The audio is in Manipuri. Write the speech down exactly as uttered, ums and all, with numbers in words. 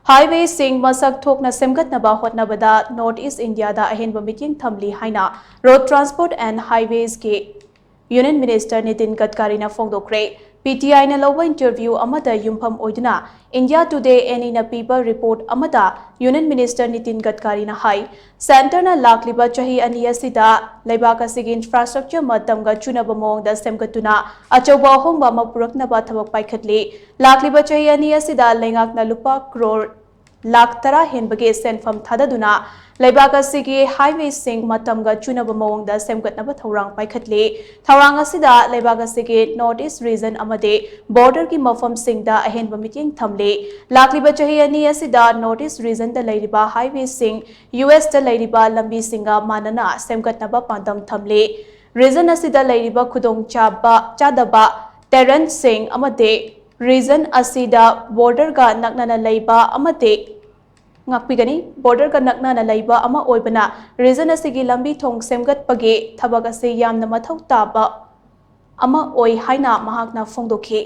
Highwayꯁꯤꯡ ꯃꯁꯛ ꯊꯣꯛꯅ ꯁꯦꯝꯒꯠꯅꯕ ꯍꯣꯠꯅꯕꯗ North East Indiaꯗ ꯑꯍꯦꯟꯕ ꯃꯤꯠꯌꯦꯡ ꯊꯝꯂꯤ ꯍꯥꯏꯅ Road Transport and Highwaysꯀꯤ Union Minister Nitin ꯒꯗꯀꯥꯔꯤꯅ ꯐꯣꯡꯗꯣꯛꯈ꯭ꯔꯦ꯫ PTIꯅ ꯂꯧꯕ interview ꯑꯃꯗ ꯌꯨꯝꯐꯝ ꯑꯣꯏꯗꯨꯅ India Today Anyꯅ ꯄꯤꯕ report ꯑꯃꯗ Union Minister ꯅꯤꯇꯤꯟ ꯒꯗꯀꯥꯔꯤꯅ ꯍꯥꯏ, Centreꯅ ꯂꯥꯛꯂꯤꯕ ꯆꯍꯤ ꯑꯅꯤ ꯑꯁꯤꯗ ꯂꯩꯕꯥꯛ ꯑꯁꯤꯒꯤ infrastructure ꯃꯇꯝꯒ ꯆꯨꯅꯕ ꯃꯑꯣꯡꯗ ꯁꯦꯝꯒꯠꯇꯨꯅ ꯑꯆꯧꯕ ꯑꯍꯣꯡꯕ ꯑꯃ ꯄꯨꯔꯛꯅꯕ ꯊꯕꯛ ꯄꯥꯏꯈꯠꯂꯤ꯫ ꯂꯥꯛꯂꯤꯕ ꯆꯍꯤ ꯑꯅꯤ ꯑꯁꯤꯗ ꯂꯩꯉꯥꯛꯅ ꯂꯨꯄꯥ ꯀ꯭ꯔꯣꯔ ꯂꯥꯈ ꯇꯔꯥ ꯍꯦꯟꯕꯒꯤ ꯁꯦꯟꯐꯝ ꯊꯥꯗꯗꯨꯅ ꯂꯩꯕꯥꯛ ꯑꯁꯤꯒꯤ highwayꯁꯤꯡ ꯃꯇꯝꯒ ꯆꯨꯅꯕ ꯃꯑꯣꯡꯗ ꯁꯦꯝꯒꯠꯅꯕ ꯊꯧꯔꯥꯡ ꯄꯥꯏꯈꯠꯂꯤ꯫ ꯊꯧꯔꯥꯡ ꯑꯁꯤꯗ ꯂꯩꯕꯥꯛ ꯑꯁꯤꯒꯤ North East region ꯑꯃꯗꯤ borderꯒꯤ ꯃꯐꯝꯁꯤꯡꯗ ꯑꯍꯦꯟꯕ ꯃꯤꯠꯌꯦꯡ ꯊꯝꯂꯤ꯫ ꯂꯥꯛꯂꯤꯕ ꯆꯍꯤ ꯑꯅꯤ ꯑꯁꯤꯗ North East regionꯗ ꯂꯩꯔꯤꯕ highwayꯁꯤꯡ USꯇ ꯂꯩꯔꯤꯕ ꯂꯝꯕꯤꯁꯤꯡꯒ ꯃꯥꯟꯅꯅ ꯁꯦꯝꯒꯠꯅꯕ ꯄꯥꯟꯗꯝ ꯊꯝꯂꯤ꯫ Region ꯑꯁꯤꯗ ꯂꯩꯔꯤꯕ ꯈꯨꯗꯣꯡ ꯆꯥꯕ ꯆꯥꯗꯕ terrainꯁꯤꯡ ꯑꯃꯗꯤ region ꯑꯁꯤꯗ borderꯒ ꯅꯛꯅꯅ ꯂꯩꯕ ꯑꯃꯗꯤ ꯉꯥꯛꯄꯤꯒꯅꯤ꯫ Borderꯒ ꯅꯛꯅꯅ ꯂꯩꯕ ꯑꯃ ꯑꯣꯏꯕꯅ region ꯑꯁꯤꯒꯤ ꯂꯝꯕꯤ ꯊꯣꯡ ꯁꯦꯝꯒꯠꯄꯒꯤ ꯊꯕꯛ ꯑꯁꯤ ꯌꯥꯝꯅ ꯃꯊꯧ ꯇꯥꯕ ꯑꯃ ꯑꯣꯏ ꯍꯥꯏꯅ ꯃꯍꯥꯛꯅ ꯐꯣꯡꯗꯣꯛꯈꯤ꯫